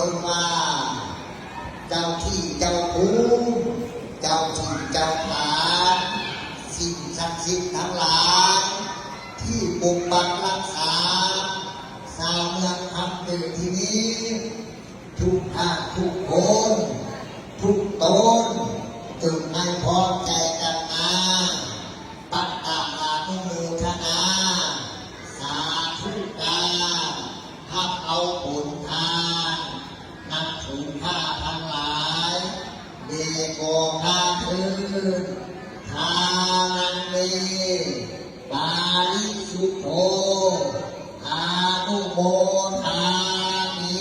ນວ່າເຈົ້າທີ່ເຈົ້າພູມ ເຈົ້າຖິ່ນເຈົ້າຖານ ສິ່ງສັກສິດທັງຫຼາຍ ທີ່ປົກປັກຮັກສາຊາວເມືອງຄຳເກີດທີ່ນີ້ ທຸກທ່ານທຸກຄົນ ທຸກຕົນ ຈົ່ງໃຫ້ພ້ອມໃຈກັນມາ ປັດຕາອະນຸໂມທະນາ ສາທຸການ ຮັບເອົາຜົນທານ ນັບຖືຂ້າທັງຫຼາຍ ແດ່ກໍຂ້າເທີ້ນ ທານັງເມ ປາລິສຸດໂທ ອະນຸໂມທາມິ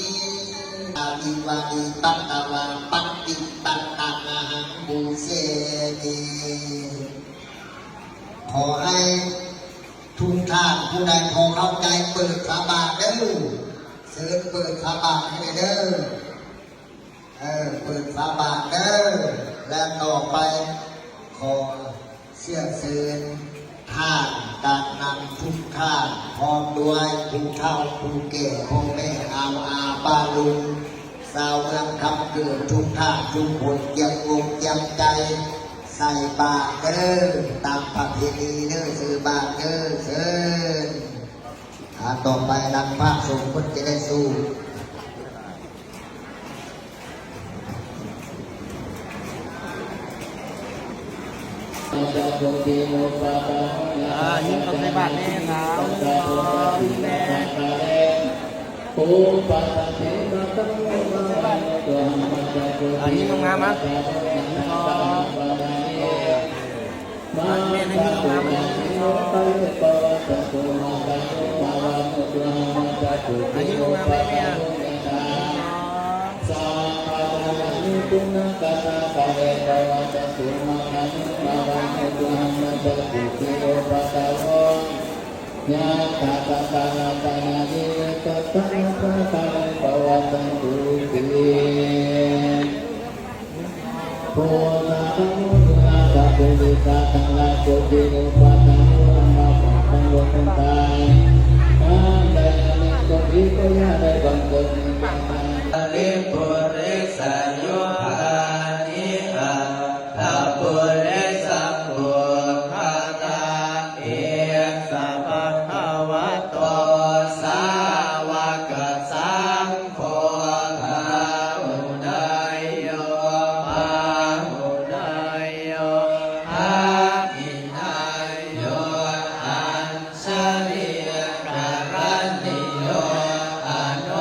ອະວິວາເດປັດຕະວັງ ປັດຕິປັດຕະມະຫັງ ປູເຊມິ ຂໍໃຫ້ທຸກທ່ານຜູ້ໃດພໍເຂົ້າໃຈເປີດຝາບາດເດີ້ ເຊີນເປີດຝາບາດໃຫ້ເດີ້ ເອີ ເປີດຝາບາດເດີ້ ແລະ ຕໍ່ໄປຂໍເຊື້ອເຊີນທ່ານການນຳທຸກທ່ານ ພ້ອມດ້ວຍຜູ້ເຖົ້າຜູ້ແກ່ ພໍ່ແມ່ອາວອາປ້າລຸງ ຊາວເມືອງຄຳເກີດທຸກທ່ານທຸກຄົນ ກຽມອົກກຽມໃຈ ໃສ່ບາດເດີ້ ຕາມປະເພນີເດີ້ ໃສ່ບາດເດີ້ ເຊີນ. ອ່າ ຕໍ່ໄປນຳພະສົງເພິ່ນຈະໄດ້ສູບ ອ່າ ຍິງເຂົ້າໃສ່ບາດແດ່ຄະ ອ່າ ຍິງງາມໆ ມາ ໜຶ່ງ ສອງ ແມ່ນໃຫ້ຍິງງາມໆ ໜຶ່ງ ສອງ ໃຫ້ຍິງງາມໆ ແມ່ນ ໜຶ່ງ ສອງ ຍະຖາ ສະກາ ລະ ຕະ ນະ ເດ ຕະ ຕະ ນະ ຕະ ຕະ ນະ ປະ ວະ ຕະ ຕຸ ຕິ ພຸດທະ ທຳໂມ ສຸນນະ ສັງໂຄ ດີ ສັດທັງຫຼາຍ ໂກ ເຄ ໂອ ປະ ທາ ໂນ ທຳມະ ຂອງທັງໂລກທັງໃຕ້ ອັນໃດອັນໜຶ່ງ ກໍດີ ກໍຢ່າໄດ້ບັງເກີດ ມີແກ່ທ່ານ ເລ ປຸເຣ ສະ ໂຍ ຄາ ນິ ອັດຖະ ປຸເຣ ສະ ປຸກຄະ ລາ ເອ ສະ ພະຄະວະໂຕ ສາວະກະ ສັງ ໂຄ ກາ ຫຸ ນາ ໂຍ ປາ ຫຸ ນາ ໂຍ ພາ ພິ ນາ ໂຍ ອັນ ສະ ລິ ກະ ຣະ ນີ ໂຍ ອະ ໂນ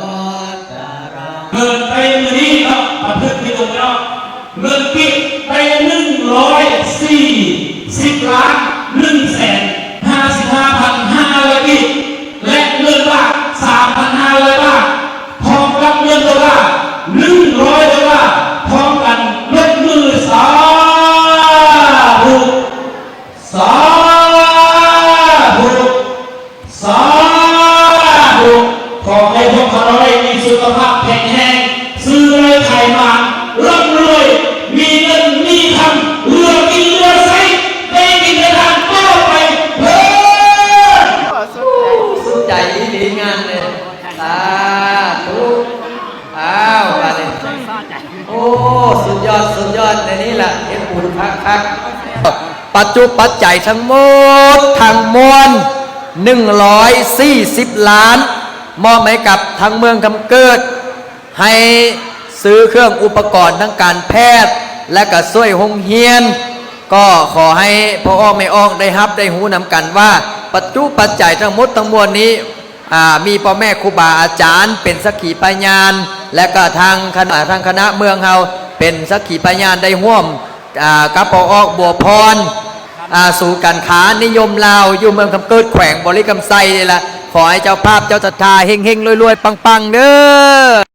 ຕະ ຣະ ເງິນໄປມື້ນີ້ເນາະ ປະພຶດ ພີ່ນ້ອງເນາະ ເງິນກີບໄປ ໜຶ່ງຮ້ອຍສີ່ສິບລ້ານ ໜຶ່ງແສນຫ້າສິບຫ້າພັນຫ້າຮ້ອຍກີບ ແລະ ເງິນບາດ ສາມພັນຫ້າຮ້ອຍບາດ ພ້ອມກັບເງິນໂດລາ ໜຶ່ງຮ້ອຍໂດລາ ພ້ອມກັນຍົກມື ສາທຸ ສາທຸ ສາທຸ ຂໍໃຫ້ພວກຂ້ານ້ອຍມີສຸຂະພາບແຂງແຮງ ຊື້ໄດ້ຂາຍມາ ລ່ຳລວຍ ມີເງິນມີຄຳ ເຫຼືອກິນເຫຼືອໃຊ້ ໄດ້ກິນໄດ້ທານຕໍ່ໄປເທີ້ນ. ສຸດໃຈອີ່ຫຼີງານນີ້ ສາທຸ. ອ້າວ ບາດນີ້ ໂອ້ ສຸດຍອດ ສຸດຍອດ ໃນນີ້ລະເຮັດບຸນຄັກໆ. ປັດຈຸປັດໄຈທັງໝົດທັງມວນ ໜຶ່ງຮ້ອຍສີ່ສິບລ້ານ ມອບໃຫ້ກັບທາງເມືອງຄຳເກີດ ໃຫ້ຊື້ເຄື່ອງອຸປະກອນທາງການແພດ ແລະ ກະຊ່ວຍໂຮງຮຽນ. ກໍຂໍໃຫ້ພໍ່ອອກແມ່ອອກໄດ້ຮັບໄດ້ຮູ້ນຳກັນວ່າ ປັດຈຸປັດໄຈທັງໝົດທັງມວນນີ້ ອ່າ ມີພໍ່ແມ່ຄູບາອາຈານເປັນສັກຂີພະຍານ ແລະ ກະທາງຄະນະ ທາງຄະນະເມືອງເຮົາເປັນສັກຂີພະຍານ ໄດ້ຮ່ວມ ອ່າ ກັບພໍ່ອອກບົວພອນ ອ່າ ສູນການຄ້ານິຍົມລາວ ຢູ່ເມືອງຄຳເກີດ ແຂວງບໍລິຄຳໄຊນີ້ລະ. ຂໍໃຫ້ເຈົ້າພາບເຈົ້າສັດທາເຮັງໆ ລວຍໆ ປັງໆ ເດີ້.